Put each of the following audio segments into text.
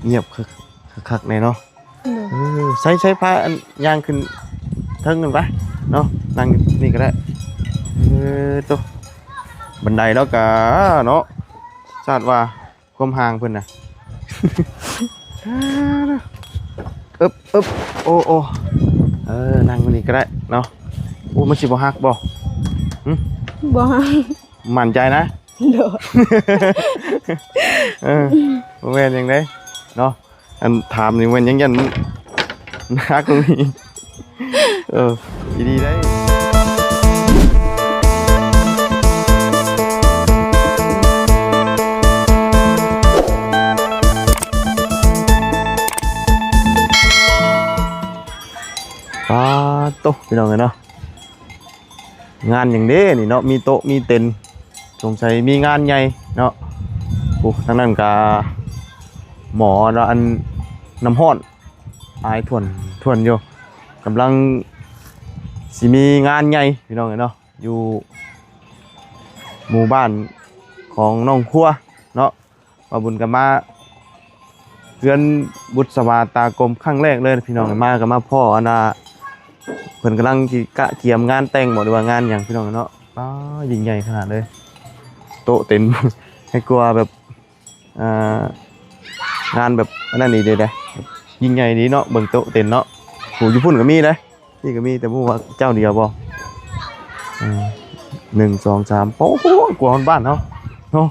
ງຽບຄັກ ຄັກໆ ແນ່ເນາະ. ໂດຍ ເອີ ໃຊ້ ໃຊ້ພາ ອັນ ຍ່າງຂຶ້ນເທິງນັ້ນໄປເນາະ, ນັ່ງນີ້ກໍໄດ້. ເອີ ໂຕ ບັນໄດລາວກະເນາະ ຊາດວ່າ ຄວາມຫ່າງເພິ່ນນະ ອຶບ ອຶບ ໂອ້ ໂອ້ ເອີ ນັ່ງຢູ່ນີ້ກໍໄດ້ເນາະ. ໂອ້ ມັນຊິບໍ່ຫັກບໍ່? ຫຶ? ບໍ່ຫັກ. ໝັ້ນໃຈນະ? ໂດຍ ເອີ ບໍ່ແມ່ນຫຍັງເດ້ເນາະ. ອັນຖາມນີ້ແມ່ນຍັງຢ້ານມັນຫັກລົງອີກ. ເອີ ດີໆ ໄດ໋. ປາໂຕ ພີ່ນ້ອງເອີຍເນາະ. ງານຫຍັງເດ້ນີ້ເນາະ ມີໂຕະມີເຕັນ ສົງໄສມີງານໃຫຍ່ເນາະ. ໂອ້ ທາງນັ້ນກະໝໍເນາະ ອັນ ນ້ຳຮ້ອນອາຍຖ້ວນໆ ຢູ່ ກຳລັງຊິມີງານໃຫຍ່ ພີ່ນ້ອງເອີຍເນາະ ຢູ່ໝູ່ບ້ານຂອງນ້ອງຄົວເນາະ. ບ່າວບຸນກໍມາເຮືອນບຸດສະບາຕາກົມຄັ້ງແລກເລີຍພີ່ນ້ອງ, ມາກໍມາພໍ້ອັນນ່າ ເພິ່ນກຳລັງຊິກະກຽມງານແຕ່ງບໍ ຫຼືວ່າງານຫຍັງພີ່ນ້ອງເນາະ. ປ້າ ຍິ່ງໃຫຍ່ຂະໜາດເລີຍ ໂຕະເຕັນ ໃຫ້ກວ່າແບບ ອ່າ ງານແບບອັນນັ້ນອີກເດ້ ຍິ່ງໃຫຍ່ດີເນາະ. ເບິ່ງໂຕະເຕັນເນາະ ໂຫ ຢູ່ພຸ້ນກໍມີເດ້. ນີ້ກໍມີ ແຕ່ບໍ່ຮູ້ວ່າເຈົ້າດຽວບໍ່. ເອີ ໜຶ່ງ ສອງ ສາມ ໂອ້ໂຫ ກວ່າຮອດບ້ານເຮົາເນາະ.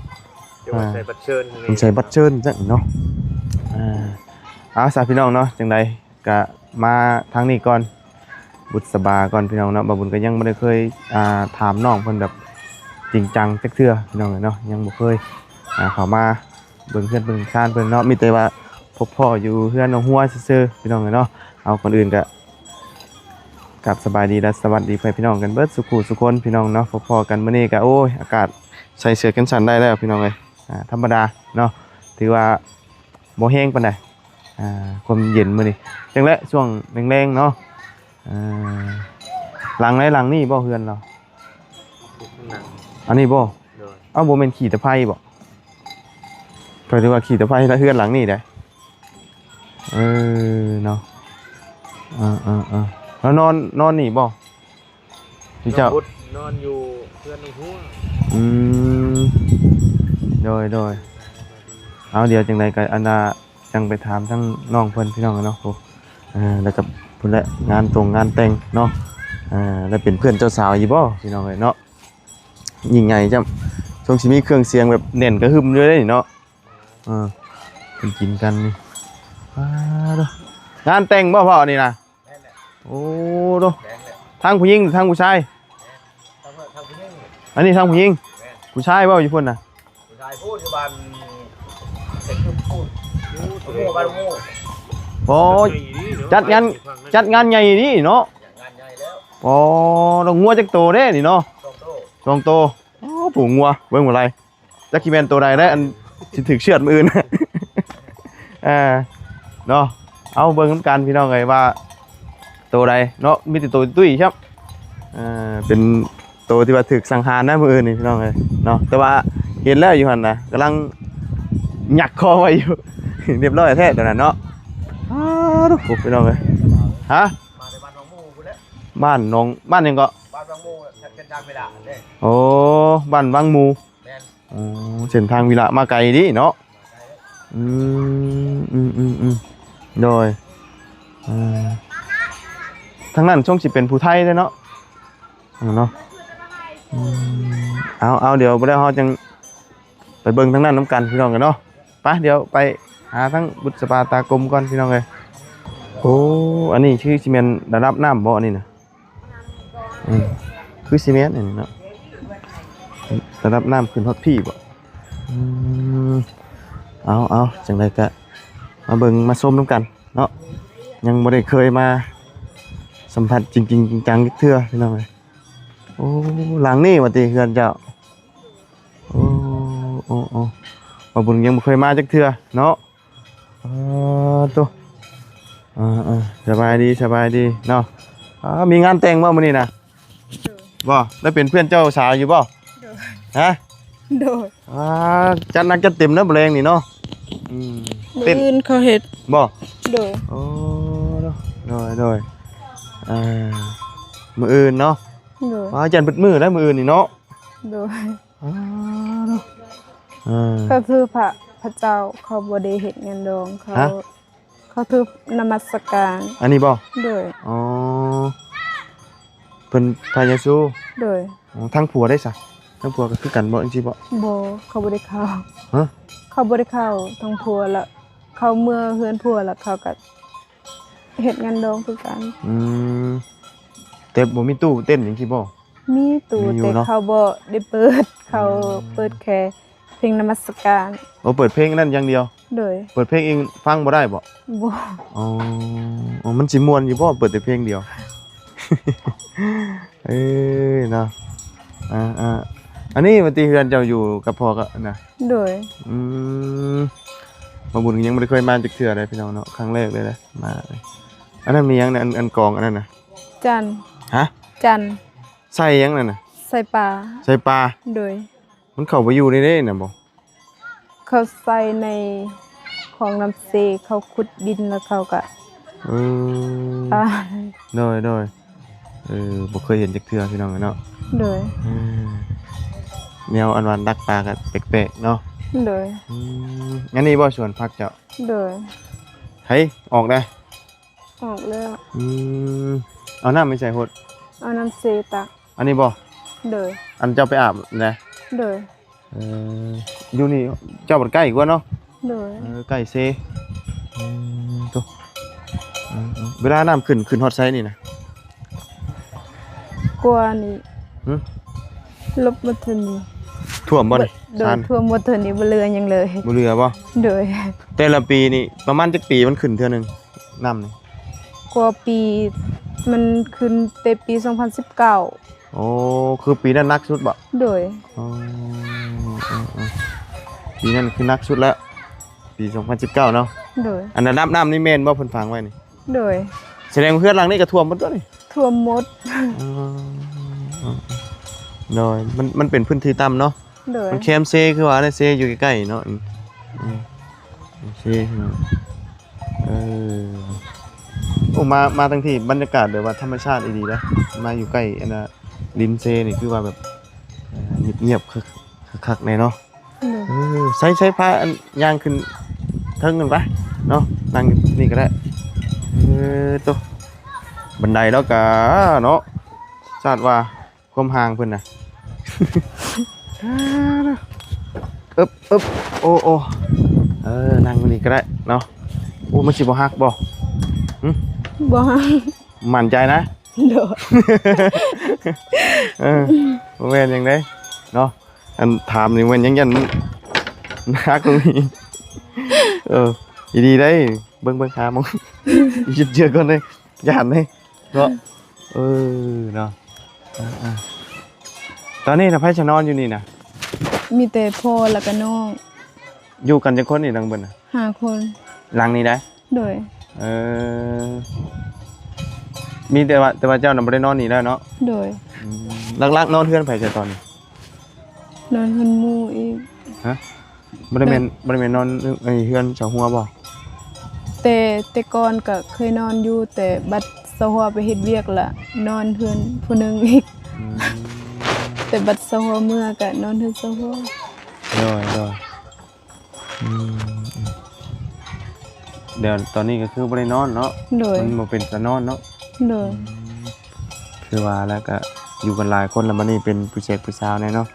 ເຈົ້າວ່າໃສ່ບັດເຊີນ ເພິ່ນໃສ່ບັດເຊີນຈັ່ງເນາະ. ອ່າ ເອົາຊະພີ່ນ້ອງເນາະ ຈັ່ງໃດກະມາທາງນີ້ກ່ອນ ບຸດສະບາກ່ອນພີ່ນ້ອງເນາະ. ບ່າວບຸນກໍຍັງບໍ່ໄດ້ເຄີຍ ອ່າ ຖາມນ້ອງເພິ່ນແບບຈິງຈັງຈັກເທື່ອພີ່ນ້ອງເອີຍເນາະ, ຍັງບໍ່ເຄີຍ ອ່າ ເຂົ້າມາ ເບິ່ງເຮືອນເບິ່ງຊານເພິ່ນເນາະ, ມີແຕ່ວ່າພົບພໍ້ຢູ່ເຮືອນນ້ອງຮົວຊື່ໆ ພີ່ນ້ອງເອີຍເນາະ. ເອົາ ກ່ອນອື່ນກະກາບສະບາຍດີ ແລະ ສະຫວັດດີພໍ່ແມ່ພີ່ນ້ອງກັນເບິດສູ່ຜູ້ສູ່ຄົນ ພີ່ນ້ອງເນາະ. ພົບພໍ້ກັນມື້ນີ້ກະ ໂອ້ຍ ອາກາດໃສ່ເສື້ອແຂນສັ້ນໄດ້ແລ້ວ ພີ່ນ້ອງເອີຍ. ອ່າ ທຳມະດາເນາະ ຖືວ່າບໍ່ແຮງປານໃດ ອ່າ ຄວາມເຢັນມື້ນີ້. ຈັ່ງແລະ ຊ່ວງແລງໆ ເນາະ. ອ່າ ຫຼັງໃດ ຫຼັງນີ້ບໍ່ ເຮືອນລາວ? ອັນນີ້ບໍ່? ໂດຍ. ເອົ້າ ບໍ່ແມ່ນຂີ້ຕະໄພບໍ່? ຂ້ອຍນຶກວ່າຂີ້ຕະໄພ ແລະ ເຮືອນຫຼັງນີ້ໄດ໋. ເອີ ເນາະ. ເອີໆໆ ແລ້ວນອນ ນອນນີ້ບໍ່? ທີ່ເຈົ້າ ນ້ອງບຸດນອນຢູ່ເຮືອນນ້ອງຮົວ. ອືມ ໂດຍໆ. ເອົາ ດຽວຈັ່ງໃດກໍອັນນ່າ ຈັ່ງໄປຖາມທາງນ້ອງເພິ່ນ ພີ່ນ້ອງເນາະ. ໂອ້ ເອີ ແລ້ວກໍພຸ້ນແຫຼະ ງານຕົງງານແຕ່ງເນາະ. ເອີ ແລ້ວເປັນເພື່ອນເຈົ້າສາວຢູ່ບໍ່ ພີ່ນ້ອງເອີຍເນາະ? ຍິ່ງໃຫຍ່ຈ້ຳ ຊົງຊິມີເຄື່ອງສຽງແບບແໜ້ນກະຫຶ່ມຢູ່ເດ້ນີ້ເນາະ. ເອີ ເພິ່ນກິນກັນນີ້. ປາໂທ້ ງານແຕ່ງບໍ່ພໍ່ນີ້ນະ? ແມ່ນແຫຼະ. ໂອ້ໂທ້ ແມ່ນແຫຼະ. ທາງຜູ້ຍິງ ທາງຜູ້ຊາຍ? ແມ່ນ ທາງ ທາງຜູ້ຍິງ. ອັນນີ້ທາງຜູ້ຍິງ? ແມ່ນ. ຜູ້ຊາຍບໍ່ຢູ່ພຸ້ນນະ? ຜູ້ຊາຍພຸ້ນ ຢູ່ບ້ານເຕັກພຸ້ນ ຢູ່ໝູ່ ບ້ານໝູ່. ໂອ້ ຈັດງານ ຈັດງານໃຫຍ່ນີ້ເນາະ. ງານໃຫຍ່ແລ້ວ. ອໍ ນ້ອງງົວຈັກໂຕເດ້ນີ້ເນາະ? ສອງໂຕ. ສອງໂຕ. ໂອ້ ຜູ້ງົວ ເບິ່ງບໍ່ໄດ້ ຈັກຊິແມ່ນໂຕໃດແຫຼະ ອັນຊິຖືກເຊືອດມື້ອື່ນ. ອ່າ ເນາະ ເອົາເບິ່ງນຳກັນ ພີ່ນ້ອງເອີຍ ວ່າໂຕໃດເນາະ. ມີແຕ່ໂຕຕຸ້ຍໆ ຊ້ຳ. ອ່າ ເປັນໂຕທີ່ວ່າຖືກສັງຫານນະມື້ອື່ນນີ້ ພີ່ນ້ອງເອີຍເນາະ. ແຕ່ວ່າເຫັນແລ້ວຢູ່ຫັ້ນນະ ກຳລັງຍັກຄໍໄວ້ຢູ່ ຮຽບຮ້ອຍແທ້ໂຕນັ້ນເນາະ. ອ້າ ໂທ້ ພີ່ນ້ອງເອີຍ. ຮະ? ມາແຕ່ບ້ານວັງໝູ່ພຸ້ນແຫຼະ. ບ້ານໜອງ ບ້ານຫຍັງເກາະ? ບ້ານວັງໝູ່ ເສັ້ນທາງວິລະເດ້. ໂອ້ ບ້ານວັງໝູ່. ແມ່ນ. ອໍ ເສັ້ນທາງວິລະມາໄກເດ້ເນາະ. ອືມ ອືມໆ ໂດຍ. ເອີ ທາງນັ້ນຊົງຊິເປັນຜູ້ໄທເດ້ເນາະ ເນາະ. ອືມ ເອົາໆ ດຽວບໍ່ແລ້ວເຮົາຈັ່ງໄປເບິ່ງທາງນັ້ນນຳກັນ ພີ່ນ້ອງເອີຍເນາະ. ໄປ ດຽວໄປຫາທາງບຸດສະບາຕາກົມກ່ອນ ພີ່ນ້ອງເອີຍ. ໂອ້ ອັນນີ້ຄືຊິແມ່ນລະດັບນ້ຳບໍ່ ອັນນີ້ນະ? ອືມ ຄືຊິແມ່ນອັນນີ້ເນາະ ລະດັບນ້ຳຂຶ້ນຮອດພີ້ບໍ? ອືມ ເອົາໆ ຈັ່ງໃດກະມາເບິ່ງມາຊົມນຳກັນເນາະ. ຍັງບໍ່ໄດ້ເຄີຍມາສຳຜັດຈິງໆ ຈັງໆ ຈັກເທື່ອ ພີ່ນ້ອງເອີຍ. ໂອ້ ຫຼັງນີ້ວ່າຕິເຮືອນເຈົ້າ? ໂອ້ ໂອ້ ໂອ້ ບ່າວບຸນຍັງບໍ່ເຄີຍມາຈັກເທື່ອເນາະ. ເອີ ໂຕ ເອີໆ ສະບາຍດີ ສະບາຍດີເນາະ. ອ້າ ມີງານແຕ່ງບໍ່ມື້ນີ້ນະ? ໂດຍ. ບໍ່ ໄດ້ເປັນເພື່ອນເຈົ້າສາວຢູ່ບໍ່? ໂດຍ. ຮະ? ໂດຍ. ອ່າ ຈັດໜັກຈັດເຕັມເນາະ ມື້ແລງນີ້ເນາະ. ອືມ ມື້ອື່ນເຂົາເຮັດ ບໍ່? ໂດຍ ໂອ້ ໂດຍ ໂດຍ ອ່າ ມື້ອື່ນເນາະ ໂດຍ ວ່າຈັນເບິດມື້ແລ້ວ ມື້ອື່ນນີ້ເນາະ ໂດຍ ອ່າ ເອີ ກໍຄືພະ ພະເຈົ້າເຂົາບໍ່ໄດ້ເຮັດງານດອງ ເຂົາ ຮະ? ເຂົາຖືກນະມັດສະການ ອັນນີ້ບໍ່? ໂດຍ ອໍ ເພິ່ນພະເຢຊູ ໂດຍ ອໍ ທາງຜົວເດ້ຊະ? ທາງຜົວກໍຄືກັນບໍ່ ຈັ່ງຊີ້ບໍ່? ບໍ່ ເຂົາບໍ່ໄດ້ເຂົ້າ ຮະ? ເຂົາບໍ່ໄດ້ເຂົ້າ ທາງຜົວລະ ເຂົາເມືອເຮືອນຜົວລະ ເຂົາກໍເຮັດງານດອງຄືກັນ ອືມ ແຕ່ບໍ່ມີຕູ້ເຕັ້ນຫຍັງຊີ້ບໍ່? ມີຕູ້ ມີຢູ່ເນາະ ແຕ່ເຂົາບໍ່ໄດ້ເປີດ ເຂົາ ອືມ ເປີດແຄ່ເພງນະມັດສະການ ໂອ້ ເປີດເພງນັ້ນຢ່າງດຽວ ໂດຍ ເປີດເພງເອງຟັງບໍ່ໄດ້ບໍ່? ບໍ່ ອໍ ອໍ ມັນຊິມ່ວນຢູ່ບໍ່ ເປີດແຕ່ເພງດຽວ? ເອີຍເນາະ ອ່າໆ ອັນນີ້ວ່າຕິເຮືອນເຈົ້າຢູ່ກັບພໍ່ກັບນະ? ໂດຍ ອືມ ບ່າວບຸນຍັງບໍ່ໄດ້ເຄີຍມາຈັກເທື່ອເດ້ພີ່ນ້ອງເນາະ ຄັ້ງແລກເລີຍເດ້ມາ ອັນນັ້ນມີຫຍັງນະ ອັນ ອັນກອງອັນນັ້ນນະ? ຈັນ ຮະ? ຈັນ ໃສ່ຫຍັງນັ້ນນະ? ໃສ່ປາ ໃສ່ປາ ໂດຍ ມັນເຂົ້າໄປຢູ່ໃນນີ້ນະບໍ່? ເຂົາໃສ່ໃນຂອງນ້ຳເຊ ເຂົາຂຸດດິນແລ້ວເຂົາກະ ເອີ ອ່າ ໂດຍ ໂດຍ ເອີ ບໍ່ເຄີຍເຫັນຈັກເທື່ອພີ່ນ້ອງເອີຍເນາະ ໂດຍ ເອີ ແນວອັນວ່າດັກປາກະແປກໆເນາະ ໂດຍ ອືມ ອັນນີ້ບໍ່ສວນຜັກເຈົ້າ? ໂດຍ ໃຫ້ອອກໄດ້ ອອກແລ້ວ ອືມ ເອົານ້ຳໄປໃສຫົດ? ເອົານ້ຳເຊຕັກ ອັນນີ້ບໍ່? ໂດຍ ອັນເຈົ້າໄປອາບນະ? ໂດຍ ເອີ ຢູ່ນີ້ເຈົ້າບັດໃກ້ກວ່າເນາະ? ໂດຍ ເອີ ໃກ້ເຊ ອືມ ໂຕ ເອີ ເອີ ເວລານ້ຳຂຶ້ນ ຂຶ້ນຮອດໃສນີ້ນະ? ກວ່ານີ້ ຫຶ? ລົບໝົດເທົ່ານີ້ ຖ້ວມບໍ່ນີ້? ໂດຍ ຖ້ວມໝົດເທົ່ານີ້ ບໍ່ເຫຼືອຫຍັງເລີຍ ບໍ່ເຫຼືອບໍ່? ໂດຍ ແຕ່ລະປີນີ້ປະມານຈັກປີມັນຂຶ້ນເທື່ອໜຶ່ງ ນ້ຳນີ້? ກວ່າປີ ມັນຂຶ້ນແຕ່ປີສອງພັນສິບເກົ້າ ໂອ້ ຄືປີນັ້ນໜັກສຸດບໍ່? ໂດຍ ອໍ ເອີ ເອີ ປີນັ້ນຄືໜັກສຸດແລ້ວ ປີສອງພັນສິບເກົ້າເນາະ ໂດຍ ອັນລະດັບນ້ຳນີ້ແມ່ນບໍ່ເພິ່ນຝັງໄວ້ນີ້? ໂດຍ ສະແດງວ່າເຮືອນຫຼັງນີ້ກໍຖ້ວມໝົດຕົວນີ້? ຖ້ວມໝົດ ອໍ ໂດຍ ມັນ ມັນເປັນພື້ນທີ່ຕ່ຳເນາະ ໂດຍ ມັນແຄມເຊ ຄືວ່າແຫຼະ ເຊຢູ່ໃກ້ໆເນາະ ອືມ ໂອເຄເນາະ ເອີ ໂອ້ ມາ ມາທັງທີ່ບັນຍາກາດແບບວ່າທຳມະຊາດອີ່ຫຼີເດ້ ມາຢູ່ໃກ້ອັນນ່າ ລິມເຊນີ້ຄືວ່າແບບ ເອີ ງຽບໆ ຄັກໆ ແນ່ເນາະ ໂດຍ ເອີ ໃຊ້ ໃຊ້ພາ ອັນ ຍ່າງຂຶ້ນເທິງກັນໄປເນາະ ນັ່ງນີ້ກໍໄດ້ ເອີ ໂຕ ບັນໄດແລ້ວກະເນາະ ຊາດວ່າ ຄວາມຫ່າງເພິ່ນນະ ອຶບ ອຶບ ໂອ້ ໂອ້ ເອີ ນັ່ງນີ້ກໍໄດ້ເນາະ ໂອ້ ມັນຊິບໍ່ຫັກບໍ່? ຫຶ? ບໍ່ຫັກ ໝັ້ນໃຈນະ? ໂດຍ ເອີ ບໍ່ແມ່ນຫຍັງເດ້ເນາະ ອັນຖາມນີ້ແມ່ນຫຍັງ ຢ້ານມັນຫັກລົງນີ້ ເອີ ດີໆ ໄດ໋ ເບິ່ງ ເບິ່ງ ຫາໝ່ອງ ຢຸດເຈືອກ່ອນເດ້ ຢ້ານເດ້ ເນາະ ເອີ ເນາະ ອ່າໆ ຕອນນີ້ນະ ໃຜຊະນອນຢູ່ນີ້ນະ? ມີແຕ່ພໍ່ ແລ້ວກະນ້ອງ ຢູ່ກັນຈັກຄົນນີ້ທັງເບິດນະ? ຫ້າຄົນ ຫຼັງນີ້ໄດ໋? ໂດຍ ເອີ ມີແຕ່ວ່າ ແຕ່ວ່າເຈົ້ານະບໍ່ໄດ້ນອນນີ້ແລ້ວເນາະ? ໂດຍ ອືມ ຫຼັກໆ ນອນເຮືອນໃຜຊະຕອນນີ້? ນອນເຮືອນໝູ່ອີກ ຮະ? ບໍ່ໄດ້ແມ່ນ ບໍ່ໄດ້ແມ່ນນອນ ເອີ ເຮືອນສາວຫົວບໍ່? ແຕ່ ແຕ່ກ່ອນກະເຄີຍນອນຢູ່ ແຕ່ບັດສາວຫົວໄປເຮັດວຽກລະນອນເຮືອນຜູ້ໜຶ່ງອີກ ອືມ ແຕ່ບັດສາວຫົວເມືອກະນອນເຮືອນສາວຫົວ ໂດຍ ໂດຍ ອືມ ດຽວຕອນນີ້ກໍຄືບໍ່ໄດ້ນອນເນາະ ໂດຍ ມັນບໍ່ເປັນຕານອນເນາະ ໂດຍ ອືມ ຄືວ່າແລ້ວກໍຢູ່ກັນຫຼາຍຄົນແລ້ວ ບັດນີ້ເປັນຜູ້ແຊກຜູ້ສາວແດ່ເນາະ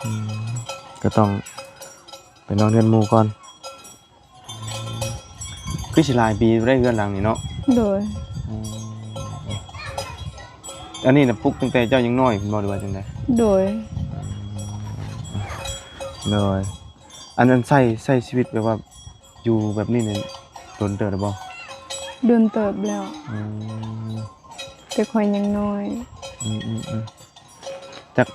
ອືມ ກໍຕ້ອງໄປນອນເຮືອນໝູ່ກ່ອນ ຄືຊິຫຼາຍປີແລ້ວເຮືອນຫຼັງນີ້ເນາະ ໂດຍ ອືມ ອັນນີ້ນະປຸກຕັ້ງແຕ່ເຈົ້າຍັງນ້ອຍພຸ້ນບໍ່ ຫຼືວ່າຈັ່ງໃດ? ໂດຍ ໂດຍ ອັນນັ້ນໃຊ້ ໃຊ້ຊີວິດແບບວ່າຢູ່ແບບນີ້ນີ້ດົນເຕີບແລ້ວບໍ່? ດົນເຕີບແລ້ວ ອືມ ແຕ່ຂ້ອຍຍັງນ້ອຍ ອືມໆໆ ຈັກ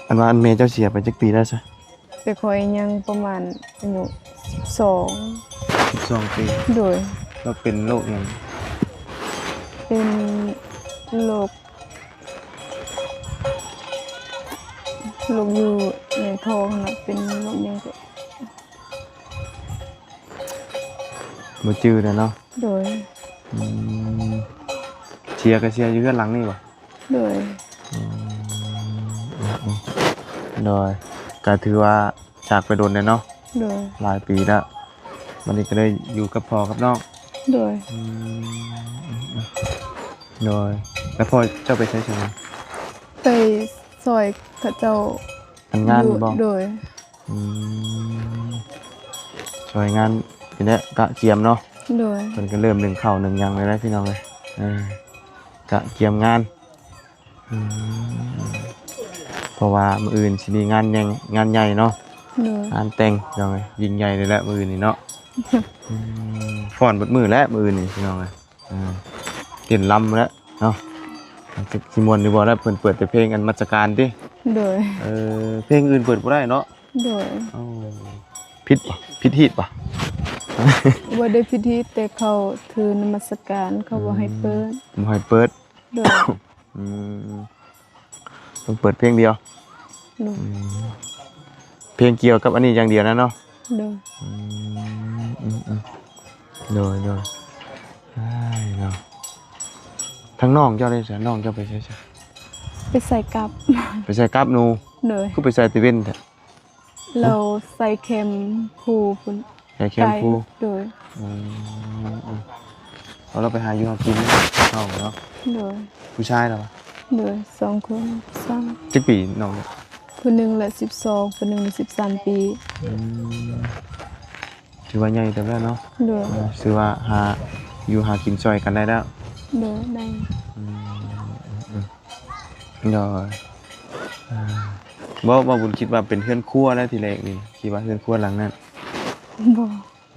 ອັນວ່າອັນແມ່ເຈົ້າເສຍໄປຈັກປີແລ້ວຊະ? ແຕ່ຂ້ອຍຍັງປະມານອາຍຸສິບສອງ ສິບສອງປີ ໂດຍ ແລ້ວເປັນໂລກຫຍັງ? ເປັນໂລກ ໂລກຢູ່ໃນທ້ອງຫັ້ນນະ ເປັນໂລກຫຍັງກໍ ບໍ່ຈື່ແລ້ວເນາະ. ໂດຍ. ອືມ ເສຍກໍເສຍຢູ່ເຮືອນຫຼັງນີ້ບໍ່? ໂດຍ. ອືມ ໂດຍ ກໍຖືວ່າຈາກໄປດົນແລ້ວເນາະ. ໂດຍ. ຫຼາຍປີແລ້ວ ບັດນີ້ກໍໄດ້ຢູ່ກັບພໍ່ກັບນ້ອງ. ໂດຍ. ອືມ ໂດຍ ແລ້ວພໍ່ເຈົ້າໄປໃສຊະ? ໄປຊ່ອຍເຂົາເຈົ້າ ອັນງານນີ້ບໍ່? ໂດຍ. ອືມ ຊ່ອຍງານນີ້ແຫຼະ ກະກຽມເນາະ. ໂດຍ. ເພິ່ນກໍເລີ່ມໜຶ້ງເຂົ້າໜຶ້ງຫຍັງແລ້ວພີ່ນ້ອງເອີຍ ເອີ ກະກຽມງານ. ອືມ ເພາະວ່າມື້ອື່ນຊິມີງານໃຫຍ່ ງານໃຫຍ່ເນາະ. ໂດຍ. ງານແຕ່ງພີ່ນ້ອງເອີຍ ຍິ່ງໃຫຍ່ເລີຍແຫຼະມື້ອື່ນນີ້ເນາະ. ອືມ ຟ້ອນເບິດມື້ແຫຼະມື້ອື່ນນີ້ພີ່ນ້ອງເອີຍ. ອ່າ ເຕັ້ນລຳແຫຼະເນາະ ຈັກຊິມ່ວນຫຼືບໍ່ລະ ເພິ່ນເປີດແຕ່ເພງອັນນະມັດສະການຕິ? ໂດຍ. ເອີ ເພງອື່ນເປີດບໍ່ໄດ້ເນາະ? ໂດຍ. ໂອ້ ຜິດບໍ່? ຜິດຮີດບໍ່? ບໍ່ໄດ້ຜິດຮີດ ແຕ່ເຂົາຖືນະມັດສະການ ເຂົາບໍ່ໃຫ້ເປີດ. ອືມ ບໍ່ໃຫ້ເປີດ. ໂດຍ. ອືມ ຕ້ອງເປີດເພງດຽວ. ໂດຍ. ອືມ ເພງກ່ຽວກັບອັນນີ້ຢ່າງດຽວນະເນາະ. ໂດຍ. ອືມ ອືມ ອືມ ໂດຍ ໂດຍ. ອ້າຍເນາະ ທາງນ້ອງເຈົ້າເດຊະ? ນ້ອງເຈົ້າໄປໃສຊະ? ໄປໃສ່ກັບ. ໄປໃສ່ກັບໜູ? ໂດຍ. ຄືໄປໃສ່ແຕ່ເວັນແທ້? ລາວໃສ່ແຄມພູພຸ້ນ. ໃສ່ແຄມພູ? ໂດຍ. ອືມ ເອົາລາວໄປຫາຢູ່ຫາກິນເຮົາເນາະ. ໂດຍ. ຜູ້ຊາຍລະວະ? ໂດຍ ສອງຄົນ. ຈັກປີນ້ອງ? ຜູ້ໜຶ່ງລະສິບສອງ ຜູ້ໜຶ່ງລະສິບສາມປີ. ອືມ ຖືວ່າໃຫຍ່ເຕີບແລ້ວເນາະ. ໂດຍ. ເອີ ຖືວ່າຫາຢູ່ຫາກິນຊ່ອຍກັນໄດ້ແລ້ວ. ໂດຍ ໄດ້. ອືມ ໂດຍ. ເອີ ບໍ່ ບໍ່ບຸນຄິດວ່າເປັນເຮືອນຄົວແລ້ວທີແລກນີ້ ຄິດວ່າເຮືອນຄົວຫຼັງນັ້ນ. ບໍ່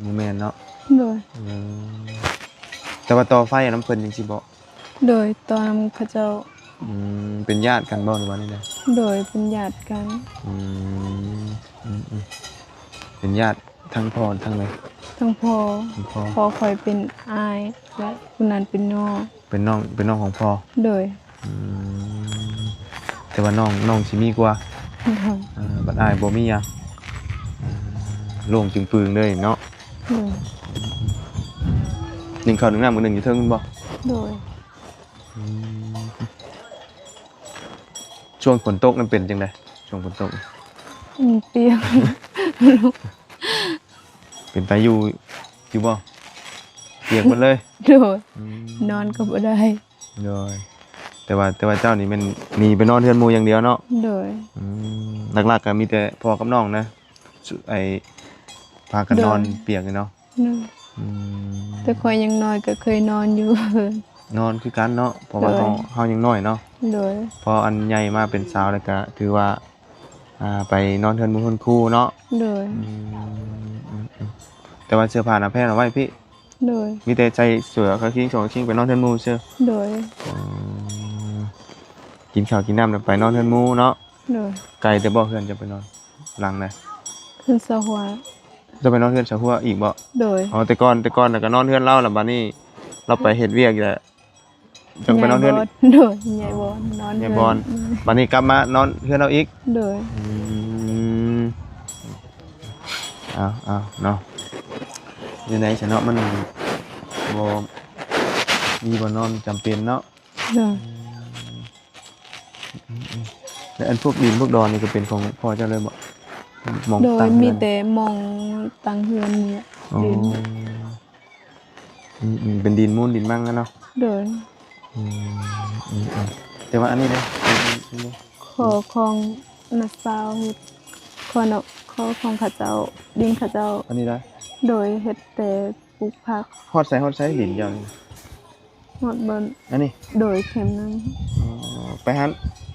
ບໍ່ແມ່ນເນາະ. ໂດຍ. ເອີ ແຕ່ວ່າຕໍ່ໄຟນຳເພິ່ນຈັ່ງຊີ້ບໍ່? ໂດຍ ຕໍ່ນຳເຂົາເຈົ້າ. ອືມ ເປັນຍາດກັນບໍ່ ຫຼືວ່າແນວໃດ? ໂດຍ ເປັນຍາດກັນ. ອືມ ອືມ ເປັນຍາດ ທັງພໍ່ທັງແມ່? ທັງພໍ່. ທັງພໍ່. ພໍ່ຂ້ອຍເປັນອ້າຍ ແລະ ຜູ້ນັ້ນເປັນນ້ອງ. ເປັນນ້ອງ ເປັນນ້ອງຂອງພໍ່? ໂດຍ. ອືມ ແຕ່ວ່ານ້ອງ ນ້ອງຊິມີກວ່າ. ໂດຍ. ເອີ ບັດອ້າຍບໍ່ມີຫຍັງ ໂລ່ງຈຶ່ງປຶງເລີຍເນາະ. ໂດຍ. ໜຶ້ງເຂົ້າໜຶ້ງນ້ຳມື້ໜຶ່ງຢູ່ເທິງແມ່ນບໍ່? ໂດຍ. ອືມ ຊ່ວງຝົນຕົກນັ້ນເປັນຈັ່ງໃດ? ຊ່ວງຝົນຕົກ ອືມ ປຽກ. ເປັນຕາຢູ່ຢູ່ບໍ່? ປຽກໝົດເລີຍ. ໂດຍ. ອືມ ນອນກໍບໍ່ໄດ້. ໂດຍ. ແຕ່ວ່າ ແຕ່ວ່າເຈົ້ານີ້ແມ່ນໜີໄປນອນເຮືອນໝູ່ຢ່າງດຽວເນາະ? ໂດຍ. ອືມ ຫຼັກໆກໍມີແຕ່ພໍ່ກັບນ້ອງນະ ໄອ້ ພາກັນນອນ ໂດຍ ປຽກນີ້ເນາະ? ໂດຍ. ອືມ ແຕ່ຂ້ອຍຍັງນ້ອຍກໍເຄີຍນອນຢູ່. ນອນຄືກັນເນາະ ເພາະວ່າ ໂດຍ ເຮົາ ເຮົາຍັງນ້ອຍເນາະ. ໂດຍ. ພໍອັນໃຫຍ່ມາເປັນສາວແລ້ວກໍຖືວ່າ ອ່າ ໄປນອນເຮືອນໝູ່ເຮືອນຄູ່ເນາະ. ໂດຍ. ອືມ ອືມ ອືມ ແຕ່ວ່າເສື້ອຜ້າໜ້າແພນເອົາໄວ້ພີ້. ໂດຍ. ມີແຕ່ໃສ່ເສື້ອຄາຄິງ ສອງຄາຄິງ ໄປນອນເຮືອນໝູ່ຊື່. ໂດຍ. ອືມ ກິນເຂົ້າກິນນ້ຳແລ້ວໄປນອນເຮືອນໝູ່ເນາະ. ໂດຍ. ໄກແຕ່ບໍ່ ເຮືອນຈະໄປນອນຫຼັງໃດ? ເຮືອນສາວຫົວ. ຈະໄປນອນເຮືອນສາວຫົວອີກບໍ່? ໂດຍ. ອໍ ແຕ່ກ່ອນ ແຕ່ກ່ອນນະກໍນອນເຮືອນລາວ ແລ້ວບາດນີ້ລາວໄປເຮັດວຽກແລ້ວ ຈັ່ງໄປນອນເຮືອນ. ໂດຍ. ຍ້າຍບ່ອນ ນອນ ຍ້າຍບ່ອນ. ບາດນີ້ກັບມານອນເຮືອນລາວອີກ. ໂດຍ. ອືມ ເອົາ ເອົາເນາະ ແນວໃດຊະເນາະ ມັນບໍ່ມີບ່ອນນອນ ຈຳເປັນເນາະ. ໂດຍ. ອືມ ແລ້ວອັນພວກດິນພວກດອນນີ້ກໍເປັນຂອງພໍ່ເຈົ້າເລີຍບໍ່? ໂດຍ. ມີແຕ່ໝ່ອງຕັ້ງເຮືອນນີ້ແຫຼະ. ອໍ ດິນ. ອືມ ເປັນດິນມູນດິນມັງນະເນາະ. ໂດຍ. ອືມ ແຕ່ວ່າອັນນີ້ເດ້ ຂໍຂອງນ້າສາວເຮັດ ຂໍເນາະ ຂໍຂອງເຂົາເຈົ້າ ດິນເຂົາເຈົ້າ. ອັນນີ້ໄດ້. ໂດຍ. ເຮັດແຕ່ປູກຜັກ. ຮອດໃສ ຮອດໃສດິນເຈົ້ານີ້? ຮອດບ່ອນ ອັນນີ້. ໂດຍ. ແຄມນັ້ນ. ອໍ ໄປຫັ້ນ.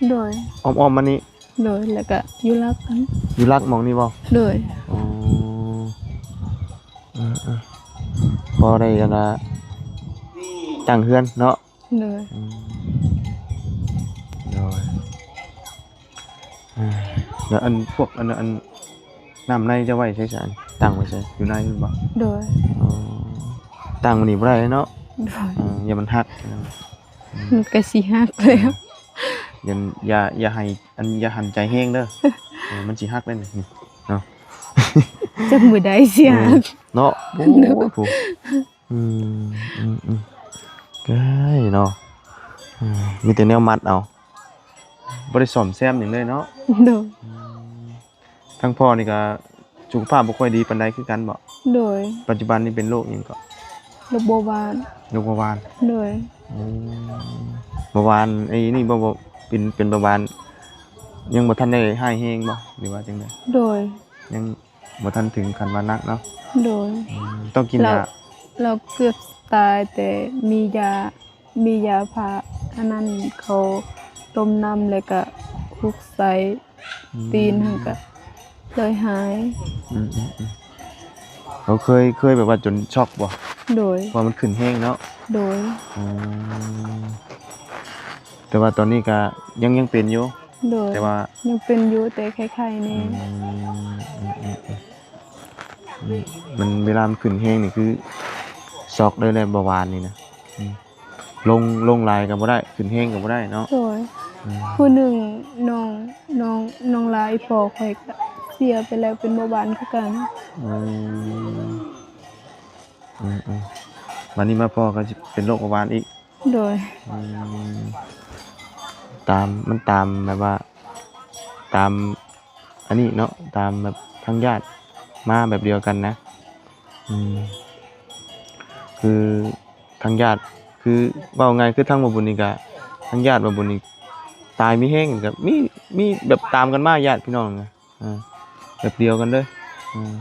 ໂດຍ. ອ້ອມໆມານີ້. ໂດຍ. ແລ້ວກະຢູ່ຫຼັກຫັ້ນ. ຢູ່ຫຼັກໝ່ອງນີ້ບໍ່? ໂດຍ. ອໍ ເອີໆ ພໍໄດ້ອັນວ່າຕັ້ງເຮືອນເນາະ. ໂດຍ. ອືມ ໂດຍ. ເອີ ແລ້ວອັນພວກອັນ ອັນນ້ຳໃນຈະໄວ້ໃສຊະ? ຕັ້ງໄວ້ໃສ? ຢູ່ໃນພຸ້ນບໍ່? ໂດຍ. ອໍ ຕັ້ງໄວ້ນີ້ບໍ່ໄດ້ເນາະ. ໂດຍ. ເອີ ຢ້ານມັນຫັກ. ອືມ ມັນກໍຊິຫັກແລ້ວ. ເອີ ຢ້ານ ຢ່າ ຢ່າໃຫ້ ອັນ ຢ່າຫັນໃຈແຮງເດີ. ເອີ ມັນຊິຫັກເດ້ນີ້ເນາະ. ຈັກມື້ໃດຊິຫັກ. ເອີ ເນາະ. ໂອ້ ໂດຍ ໂອ້ ອືມ ອືມ ອືມ ເອີຍເນາະ ອືມ ມີແຕ່ແນວມັດເອົາ ບໍ່ໄດ້ສ້ອມແຊມຫຍັງເລີຍເນາະ. ໂດຍ ອືມ ທາງພໍ່ນີ້ກໍສຸຂະພາບບໍ່ຄ່ອຍດີປານໃດຄືກັນບໍ? ໂດຍ ປັດຈຸບັນນີ້ເປັນໂລກຫຍັງເກາະ? ໂລກເບົາຫວານ. ໂລກເບົາຫວານ. ໂດຍ ອືມ ເບົາຫວານໄອ້ນີ້ບໍ່ ບໍ່ ເປັນ ເປັນເບົາຫວານ ຍັງບໍ່ທັນໄດ້ຮ້າຍແຮງບໍ ຫຼືວ່າຈັ່ງໃດ? ໂດຍ ຍັງບໍ່ທັນເຖິງຂັ້ນວ່າໜັກເນາະ. ໂດຍ ອືມ ຕ້ອງກິນຢາ. ລາວເກືອບຕາຍ ແຕ່ມີຢາ ມີຢາພາ ອັນນັ້ນ ເຂົາຕົ້ມນ້ຳ ແລ້ວກະຄຸກໃສ່ ອືມ ຕີນຫັ້ນກະເລີຍຫາຍ. ອືມ ອືມ ອືມ ເຮົາເຄີຍ ເຄີຍແບບວ່າຈົນຊັອກບໍ? ໂດຍ ເພາະວ່າມັນຂຶ້ນແຮງເນາະ. ໂດຍ ອືມ ແຕ່ວ່າຕອນນີ້ກະຍັງ ຍັງເປັນຢູ່. ໂດຍ ແຕ່ວ່າຍັງເປັນຢູ່ ແຕ່ໄຂ້ໆແດ່. ອືມ ອືມ ອືມ ອືມ ອືມ ມັນ ເວລາມັນຂຶ້ນແຮງນີ້ຄືຊັອກເລີຍແຫຼະ ເບົາຫວານນີ້ນະ. ອືມ ລົງ ລົງຫຼາຍກໍບໍ່ໄດ້ ຂຶ້ນແຮງກໍບໍ່ໄດ້ເນາະ. ໂດຍ ອືມ ຜູ້ໜຶ່ງ ນ້ອງ ນ້ອງ ນ້ອງຫຼ້າອີ່ພໍ່ຂ້ອຍກໍເສຍໄປແລ້ວ ເປັນເບົາຫວານຄືກັນ. ອືມ ອືມ ອືມ ບັດນີ້ມາພໍ່ກໍຊິເປັນໂລກເບົາຫວານອີກ. ໂດຍ ອືມ ຕາມ ມັນຕາມແບບວ່າ ຕາມອັນນີ້ເນາະ ຕາມແບບທາງຍາດມາແບບດຽວກັນນະ. ອືມ ຄືທາງຍາດ ຄືເວົ້າງ່າຍ ຄືທາງບ່າວບຸນນີ້ກະ ທາງຍາດບ່າວບຸນນີ້ຕາຍມີແຮງ ກະມີ ມີແບບຕາມກັນມາ ຍາດພີ່ນ້ອງນະ. ອ່າ ແບບດຽວກັນເລີຍ ອ່າ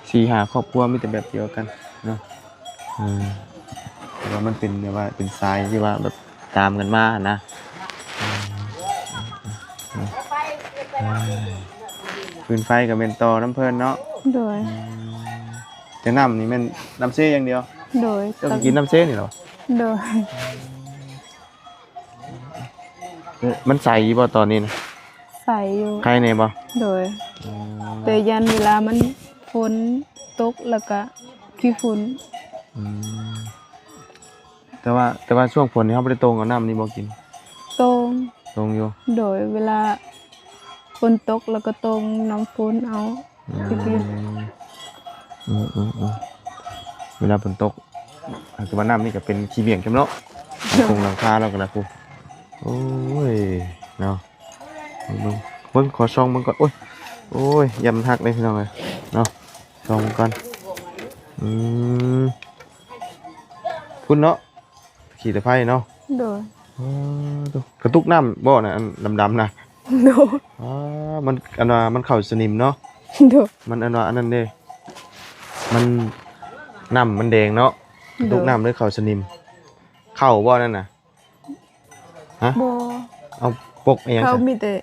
ສີ່ຫ້າຄອບຄົວມີແຕ່ແບບດຽວກັນເນາະ. ເອີ ແຕ່ວ່າມັນເປັນແບບວ່າເປັນສາຍທີ່ວ່າແບບຕາມກັນມາຫັ້ນນະ. ເອີ ເອີ ເອີ ຟືນໄຟກໍແມ່ນຕໍ່ນຳເພິ່ນເນາະ. ໂດຍ ອືມ ແຕ່ນ້ຳນີ້ແມ່ນນ້ຳເຊຢ່າງດຽວ. ໂດຍ ເຈົ້າກໍກິນນ້ຳເຊນີ້ເນາະ. ໂດຍ ເອີ ມັນໃສຢູ່ບໍ່ຕອນນີ້ນະ? ໃສຢູ່. ໄຄແດ່ບໍ່? ໂດຍ ອືມ ແຕ່ຢ້ານເວລາມັນຝົນຕົກແລ້ວກະຂີ້ຝຸ່ນ. ອືມ ແຕ່ວ່າ ແຕ່ວ່າຊ່ວງຝົນນີ້ເຮົາບໍ່ໄດ້ຕົງເອົານ້ຳນີ້ບໍ່ກິນ? ຕົງ ຕົງຢູ່. ໂດຍ ເວລາຝົນຕົກແລ້ວກໍຕົງນ້ຳຝົນເອົາ. ອືມ ໄປກິນ ອືມ ອືມ ອືມ ເວລາຝົນຕົກ ແຕ່ວ່ານ້ຳນີ້ກໍເປັນຂີ້ບ່ຽງແທ້ເນາະ. ໂດຍ ໂຄງຫຼັງຄາລາວກໍລະພຸ້ນ. ໂອ້ຍ ເນາະ ເບິ່ງ ເບິ່ງ ຂໍສ່ອງເບິ່ງກ່ອນ. ໂອ້ຍ ໂອ້ຍ ຢ້ານມັນຫັກເດ້ພີ່ນ້ອງເອີຍເນາະ. ສ່ອງເບິ່ງກ່ອນ. ອືມ ພຸ້ນເນາະ ຂີ້ຕະໄພເນາະ. ໂດຍ ອໍ ໂທ້ ກະຕຸກນ້ຳບໍ່ນະ ອັນດຳໆນະ? ໂດຍ ອໍ ມັນ ອັນວ່າມັນເຂົ້າສະໜິມເນາະ. ໂດຍ ມັນ ອັນວ່າ ອັນນັ້ນເດ້ ມັນ ນ້ຳມັນແດງເນາະ. ໂດຍ ກະຕຸກນ້ຳເລີຍເຂົ້າສະໜິມ. ເຂົ້າບໍ່ນັ້ນນະ? ຮະ? ບໍ່ ເອົາປົກອີ່ຫຍັງ? ເຂົາມີແຕ່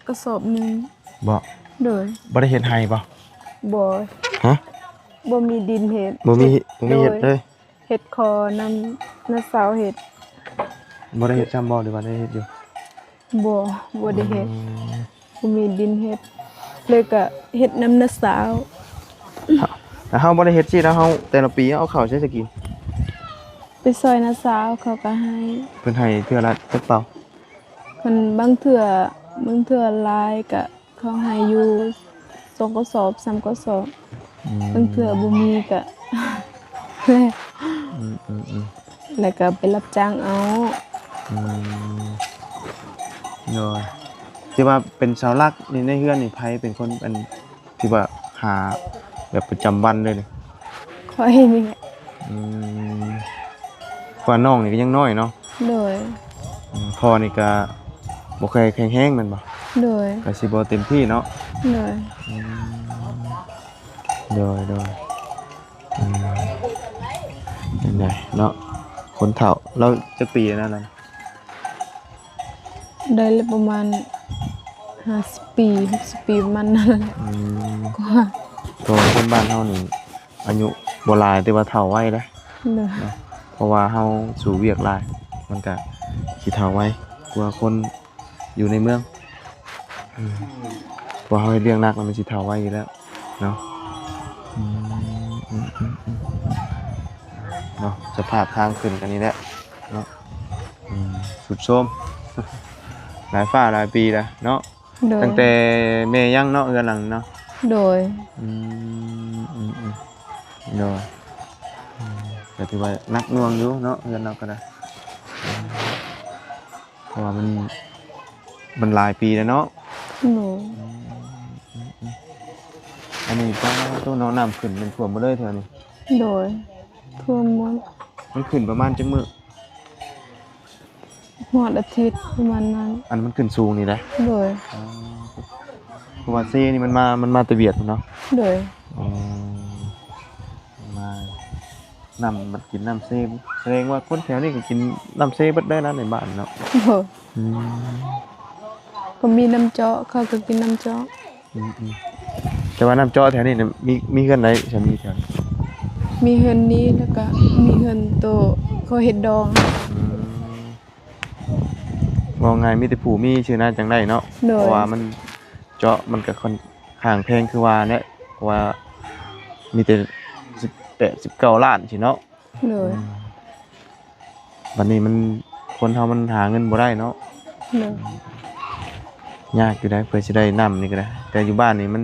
ກະສອບໜຶ່ງ. ບໍ່? ໂດຍ ບໍ່ໄດ້ເຮັດໄຮ່ບໍ່? ບໍ່. ຮະ? ບໍ່ມີດິນເຮັດ. ບໍ່ມີ ເຮັດ ບໍ່ມີເຮັດເລີຍ? ໂດຍ ເຮັດຂໍນຳນ້າສາວເຮັດ. ບໍ່ໄດ້ເຮັດຊ້ຳບໍ່ ຫຼືວ່າໄດ້ເຮັດຢູ່? ບໍ່ ບໍ່ໄດ້ເຮັດ. ອືມ ບໍ່ມີດິນເຮັດ ເລີຍກະເຮັດນຳນ້າສາວ. ຖ້າເຮົາບໍ່ໄດ້ເຮັດຊີ້ນະ ເຮົາ ແຕ່ລະປີເຮົາເອົາເຂົ້າໃສສະກິນ? ໄປຊ່ອຍນ້າສາວ ເຂົາກະໃຫ້. ເພິ່ນໃຫ້ເທື່ອລະຈັກເປົາ? ເພິ່ນ ບາງເທື່ອ ບາງເທື່ອຫຼາຍກະ ເຂົາໃຫ້ຢູ່ສອງກະສອບ ສາມກະສອບ. ອືມ ບາງເທື່ອບໍ່ມີກະ ອືມ ອືມ ອືມ ແລ້ວກະໄປຮັບຈ້າງເອົາ. ອືມ ໂດຍ ທີ່ວ່າເປັນເສົາຫຼັກນີ້ໃນເຮືອນນີ້ ໃຜເປັນຄົນ ອັນ ທີ່ວ່າຫາແບບປະຈຳວັນເລີຍນີ້? ຂ້ອຍນີ້ແຫຼະ. ອືມ ເພາະວ່ານ້ອງນີ້ກໍຍັງນ້ອຍເນາະ. ໂດຍ ອືມ ພໍ່ນີ້ກໍບໍ່ຄ່ອຍແຂງແຮງແມ່ນບໍ່? ໂດຍ ກໍຊິບໍ່ເຕັມທີ່ເນາະ. ໂດຍ ອືມ ໂດຍ ໂດຍ ອືມ ເປັນໄດເນາະ ຄົນເຖົ້າ ລາວຈັກປີແລ້ວລະ? ໄດ້ລະປະມານຫ້າສິບປີ ຫົກສິບປີ ປະມານນັ້ນແຫຼະ. ອືມ ກວ່າ ເພາະວ່າຄົນບ້ານເຮົານີ້ອາຍຸບໍ່ຫຼາຍ ແຕ່ວ່າເຖົ້າໄວເດ້. ໂດຍ ເນາະ ເພາະວ່າເຮົາສູ້ວຽກຫຼາຍ ມັນກະຊິເຖົ້າໄວກວ່າຄົນຢູ່ໃນເມືອງ. ອືມ ເພາະເຮົາເຮັດວຽກໜັກແລ້ວ ມັນຊິເຖົ້າໄວຢູ່ແລ້ວເນາະ. ອືມ ເນາະ ສະພາບທາງຂຶ້ນກັນນີ້ແຫຼະເນາະ. ອືມ ຊຸດໂຊມ ຫຼາຍຟ້າຫຼາຍປີແລ້ວເນາະ. ໂດຍ ຕັ້ງແຕ່ແມ່ຍັງເນາະ ເຮືອນຫຼັງນີ້ເນາະ. ໂດຍ ອືມ ອືມ ອືມ ໂດຍ ອືມ ກໍຖືວ່າໜັກໜ່ວງຢູ່ເນາະ ເຮືອນເຮົາກໍໄດ້ ເພາະວ່າມັນ ມັນຫຼາຍປີແລ້ວເນາະ. ໂດຍ ອືມ ອັນນີ້ກໍຕົວເນາະ ນ້ຳຂຶ້ນ ແມ່ນຖ້ວມໝົດເລີຍແຖວນີ້. ໂດຍ ຖ້ວມໝົດ. ມັນຂຶ້ນປະມານຈັກມື້? ຮອດອາທິດປະມານນັ້ນ. ອັນມັນຂຶ້ນສູງນີ້ນະ? ໂດຍ ອໍ ເພາະວ່າເຊນີ້ມັນມາ ມັນມາແຕ່ຫວຽດພຸ້ນເນາະ. ໂດຍ ອໍ ມາ ນ້ຳ ມັນກິນນ້ຳເຊ ສະແດງວ່າຄົນແຖວນີ້ກໍກິນນ້ຳເຊເບິດເລີຍນະ ໃນບ້ານເນາະ. ໂດຍ ອືມ ກໍມີນ້ຳເຈາະ ເຂົາກໍກິນນ້ຳເຈາະ. ອືມໆ ແຕ່ວ່ານ້ຳເຈາະແຖວນີ້ນະ ມີ ມີເຮືອນໃດຊະ ມີແຖວນີ້? ມີເຮືອນນີ້ ແລ້ວກໍມີເຮືອນໂຕເຂົາເຮັດດອງ. ອືມ ເວົ້າງ່າຍມີແຕ່ຜູ້ມີຊື່ນາຈັ່ງໄດ້ເນາະ. ໂດຍ ເພາະວ່າມັນເຈາະ ມັນກໍຄ່ອນຂ້າງແພງຄືວ່າແຫຼະ ເພາະວ່າມີແຕ່ສິບແປດ ສິບເກົ້າລ້ານຊີ້ເນາະ. ໂດຍ ອືມ ບັດນີ້ມັນ ຄົນເຮົາມັນຫາເງິນບໍ່ໄດ້ເນາະ. ໂດຍ ຍາກຢູ່ໃດ ເພື່ອຊິໄດ້ນ້ຳນີ້ກໍໄດ້ ແຕ່ຢູ່ບ້ານນີ້ມັນ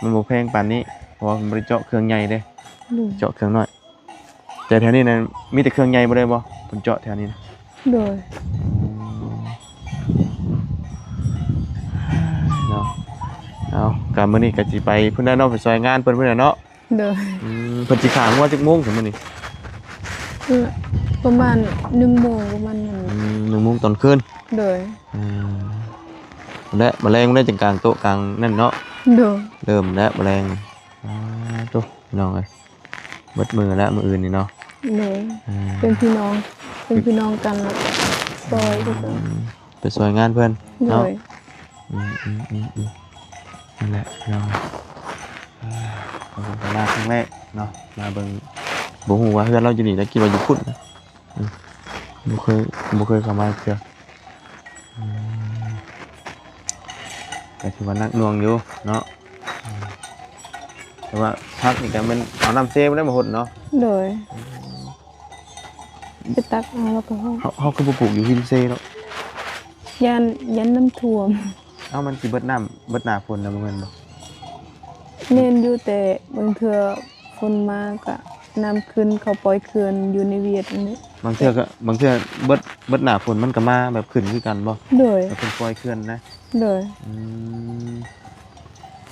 ມັນບໍ່ແພງປານນີ້ ເພາະວ່າເພິ່ນບໍ່ໄດ້ເຈາະເຄື່ອງໃຫຍ່ເດ້. ໂດຍ ເຈາະເຄື່ອງນ້ອຍ. ແຕ່ແຖວນີ້ນະ ມີແຕ່ເຄື່ອງໃຫຍ່ບໍ່ໄດ້ບໍ່ ເພິ່ນເຈາະແຖວນີ້ນະ? ໂດຍ ອືມ ເນາະ ເອົາ ກະມື້ນີ້ກະຊິໄປພຸ້ນແຫຼະເນາະ ໄປຊ່ອຍງານເພິ່ນພຸ້ນແຫຼະເນາະ. ໂດຍ ອືມ ເພິ່ນຊິຂ້າງົວຈັກໂມງຊະມື້ນີ້? ເອີ ປະມານໜຶ່ງໂມງ ປະມານນັ້ນ. ອືມ ໜຶ່ງໂມງຕອນຄືນ. ໂດຍ ອືມ ແລະ ມາແລງແລ້ວຈັ່ງກາງໂຕະກາງນັ້ນເນາະ. ໂດຍ ເລີ່ມແລ້ວມາແລງ. ອາ ໂຕ ພີ່ນ້ອງເອີຍ ເບິດມື້ແລ້ວມື້ອື່ນນີ້ເນາະ. ໂດຍ ອືມ ເປັນພີ່ນ້ອງ ເປັນພີ່ນ້ອງກັນ ແລ້ວກໍຊ່ອຍ ອືມ ໄປຊ່ອຍງານເພິ່ນເນາະ. ໂດຍ ອືມໆໆໆ ນັ້ນແຫຼະພີ່ນ້ອງ ອ່າ ມາຄັ້ງແລກເນາະ ມາເບິ່ງ ບໍ່ຮູ້ວ່າເຮືອນລາວຢູ່ນີ້ ແລ້ວຄິດວ່າຢູ່ພຸ້ນນະ. ອືມ ບໍ່ເຄີຍ ບໍ່ເຄີຍເຂົ້າມາເທື່ອ. ອືມ ກໍຖືວ່າໜັກໜ່ວງຢູ່ເນາະ. ອືມ ແຕ່ວ່າຜັກນີ້ກໍແມ່ນເອົານ້ຳເຊບໍ່ໄດ້ມາຫົດເນາະ. ໂດຍ ອືມ ໄປຕັກເອົາແລ້ວກໍຫົດ. ເຮົາ ເຮົາຄືບໍ່ປູກຢູ່ຮິມເຊເນາະ? ຢ້ານ ຢ້ານນ້ຳຖ້ວມ. ເອົ້າ ມັນຊິເບິດນ້ຳ ເບິດໜ້າຝົນນະ ບໍ່ແມ່ນບໍ່? ແມ່ນຢູ່ ແຕ່ບາງເທື່ອຝົນມາກະນ້ຳຂຶ້ນ ເຂົາປ່ອຍເຂື່ອນຢູ່ໃນຫວຽດຫັ້ນແຫຼະ. ບາງເທື່ອກະ ບາງເທື່ອເບິດ ເບິດໜ້າຝົນມັນກະມາແບບຂຶ້ນຄືກັນບໍ່? ໂດຍ ແບບເພິ່ນປ່ອຍເຂື່ອນນະ. ໂດຍ ອືມ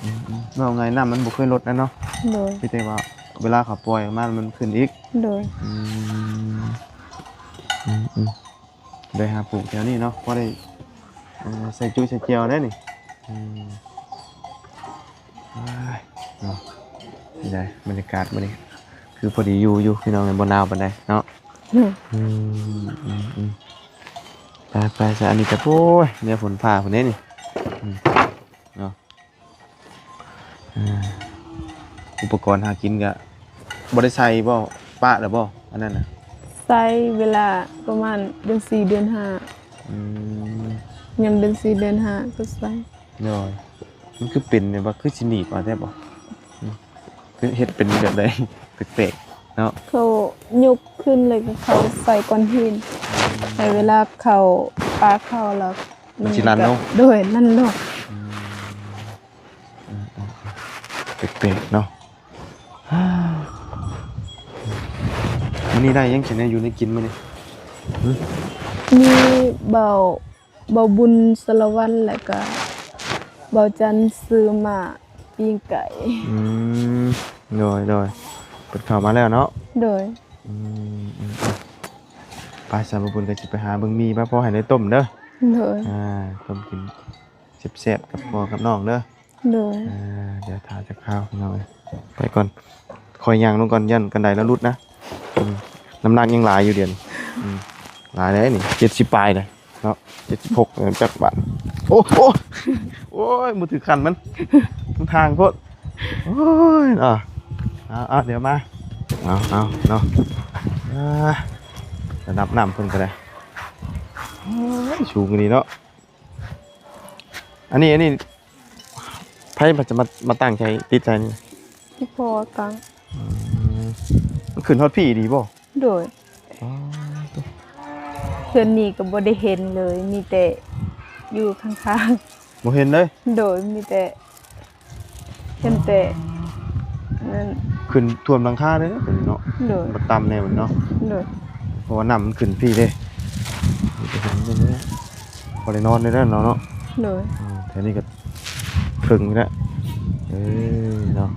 ອືມໆ ເວົ້າງ່າຍນ້ຳມັນບໍ່ເຄີຍລົດນະເນາະ. ໂດຍ ມີແຕ່ວ່າເວລາເຂົາປ່ອຍອອກມາມັນຂຶ້ນອີກ. ໂດຍ ອືມ ອືມໆ ໄດ້ຫາປູກແຖວນີ້ເນາະ ພໍໄດ້ ເອີ ໃສ່ຈຸໃສ່ແຈ່ວໄດ້ນີ້. ອືມ ເອີຍ ເນາະ ນີ້ໄດ໋ ບັນຍາກາດມື້ນີ້ຄືພໍດີຢູ່ ຢູ່ ພີ່ນ້ອງເອີຍ ບໍ່ໜາວປານໃດເນາະ. ອືມ ອືມ ອືມ ອືມ ໄປໆ ຊະ ອັນນີ້ກໍ ໂອ້ຍ ແນວຝົນຟ້າພຸ້ນເດ້ນີ້. ອືມ ເນາະ ອ່າ ອຸປະກອນຫາກິນກະບໍ່ໄດ້ໃສ່ບໍ່? ປະແລ້ວບໍ່ ອັນນັ້ນນະ? ໃສ່ເວລາປະມານເດືອນສີ່ເດືອນຫ້າ. ອືມ ຍາມເດືອນສີ່ເດືອນຫ້າກໍໃສ່. ໂດຍ ມັນຄືເປັນແບບວ່າຄືຊິໜີບເອົາແທ້ບໍ່? ອືມ ຄືເຮັດເປັນແບບໃດ? ແປກໆ ເນາະ ເຂົາຍົກຂຶ້ນ ແລ້ວກໍເຂົາໃສ່ກ້ອນຫີນ ແລ້ວເວລາເຂົາປາເຂົ້າແລ້ວ ມັນຊິລັ່ນລົງ. ໂດຍ ລັ່ນລົງ. ອືມ ອືມໆ ແປກໆ ເນາະ. ມື້ນີ້ໄດ້ຫຍັງກິນແດ່ ຢູ່ໃນກິນມື້ນີ້? ຫື? ມີເບົາ ເບົາບຸນສາລະວັນ ແລ້ວກະເບົາຈັນຊື້ໝາປີ້ງໄກ່. ອືມ ໂດຍໆ ເພິ່ນເຂົ້າມາແລ້ວເນາະ. ໂດຍ ອືມ ອືມ ອືມ ໄປ ສາວບຸນກໍຊິໄປຫາເບິ່ງໝີ່ ໄປ ພໍໃຫ້ໄດ້ຕົ້ມເດີ. ໂດຍ ອ່າ ຕົ້ມກິນແຊບໆ ກັບພໍ່ກັບນ້ອງເດີ. ໂດຍ ອ່າ ດຽວຖ້າຈັກຄາວ ພີ່ນ້ອງເອີຍ ໄປກ່ອນ ຄ່ອຍຍ່າງລົງກ່ອນ ຢ້ານກັນໄດລະຫຼຸດນະ. ອືມ ນ້ຳໜັກຍັງຫຼາຍຢູ່ດຽວນີ້. ອືມ ຫຼາຍເດ້ນີ້ ເຈັດສິບປາຍເດ້ເນາະ ເຈັດສິບຫົກ ຈັກບາດ. ໂອ້ ໂອ້ ໂອ້ຍ ບໍ່ຖືກຄັນມັນ ມັນທາງໂພດ. ໂອ້ຍ ເນາະ ເອົາໆ ດຽວມາ ເອົາໆ ເນາະ. ອ່າ ລະດັບນ້ຳເພິ່ນກໍໄດ້ ໂອ້ຍ ສູງອີ່ຫຼີເນາະ. ອັນນີ້ ອັນນີ້ ໃຜມັນຈະມາ ມາຕັ້ງໃສ່ ຕິດໃສ່ນີ້? ອີ່ພໍ່ຕັ້ງ. ອືມ ມັນຂຶ້ນຮອດພີ້ອີ່ຫຼີບໍ່? ໂດຍ ອໍ ເຮືອນນີ້ກໍບໍ່ໄດ້ເຫັນເລີຍ ມີແຕ່ຢູ່ຂ້າງໆ. ບໍ່ເຫັນເລີຍ? ໂດຍ ມີແຕ່ ເຫັນແຕ່ນັ້ນ ຂຶ້ນຖ້ວມຫຼັງຄາເດ້ຕົວນີ້ເນາະ ໂດຍ ມັນຕ່ຳແນ່ມັນເນາະ ໂດຍ ເພາະວ່ານ້ຳມັນຂຶ້ນພີ້ເດ້ ນີ້ກໍເຫັນຢູ່ນີ້ ພໍໄດ້ນອນໄດ້ແລ້ວເນາະ ໂດຍ ອືມ ແຖວນີ້ກໍເຄິ່ງນີ້ແຫຼະ ເອີ ເນາະ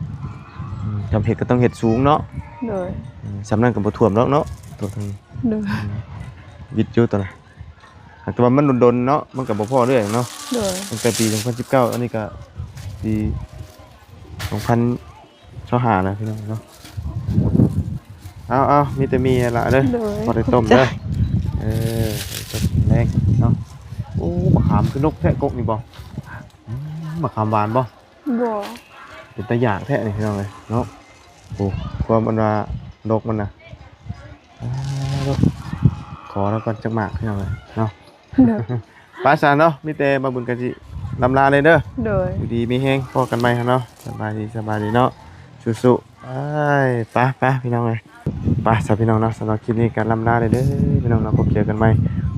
ອືມ ທຳເຮັດກໍຕ້ອງເຮັດສູງເນາະ ໂດຍ ອືມ ສ່ຳນັ້ນກໍບໍ່ຖ້ວມດອກເນາະ ໂຕທາງ ໂດຍ ອືມ ວິດຢູ່ຕົວນະ ຫາກແຕ່ວ່າມັນດົນໆເນາະ ມັນກໍບໍ່ພໍເລື້ອຍເນາະ ໂດຍ ຕັ້ງແຕ່ປີສອງພັນສິບເກົ້າ ອັນນີ້ກໍປີສອງພັນຊາວຫ້າແລ້ວພີ່ນ້ອງເນາະ ເອົາໆ ມີແຕ່ມີແຫຼະເດີ ໂດຍ ພໍໄດ້ຕົ້ມເດີ ຂອບໃຈ ເອີ ຕົ້ມແລງເນາະ ໂອ້ ບັກຂາມຄືດົກແທ້ ກົກນີ້ບໍ່ ອືມ ບັກຂາມຫວານບໍ່? ບໍ່ ເປັນຕາຢາກແທ້ນີ້ພີ່ນ້ອງເອີຍເນາະ ໂອ້ ຄວາມອັນວ່າດົກມັນນະ ອ່າ ຂໍລາວກ່ອນຈັກໝາກພີ່ນ້ອງເອີຍເນາະ ໂດຍ ໄປຊະເນາະ ມີແຕ່ບ່າວບຸນກໍຊິລ່ຳລາເລີຍເດີ ໂດຍ ຢູ່ດີມີແຮງ ພໍ້ກັນໃໝ່ຫັ້ນເນາະ ສະບາຍດີ ສະບາຍດີເນາະ ສູ້ໆ ໄປ ໄປ ໄປ ພີ່ນ້ອງເອີຍ ໄປຊະພີ່ນ້ອງເນາະ ສຳລັບຄລິບນີ້ກໍລ່ຳລາເລີຍເດີພີ່ນ້ອງເນາະ ພົບເຈີກັນໃໝ່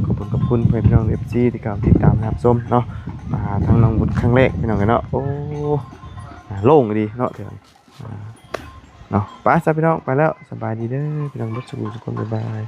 ຂອບຄຸນ ຂອບຄຸນເພື່ອນພີ່ນ້ອງ ເອັຟຊີ ທີ່ເຂົ້າມາຕິດຕາມຮັບຊົມເນາະ ມາຫາທາງນ້ອງບຸນຄັ້ງແລກພີ່ນ້ອງເອີຍເນາະ ໂອ້ ໂລ່ງອີ່ຫຼີເນາະ ເນາະ ໄປຊະພີ່ນ້ອງ ໄປແລ້ວ ສະບາຍດີເດີພີ່ນ້ອງເບິດສູ່ທຸກຄົນ ບາຍບາຍ.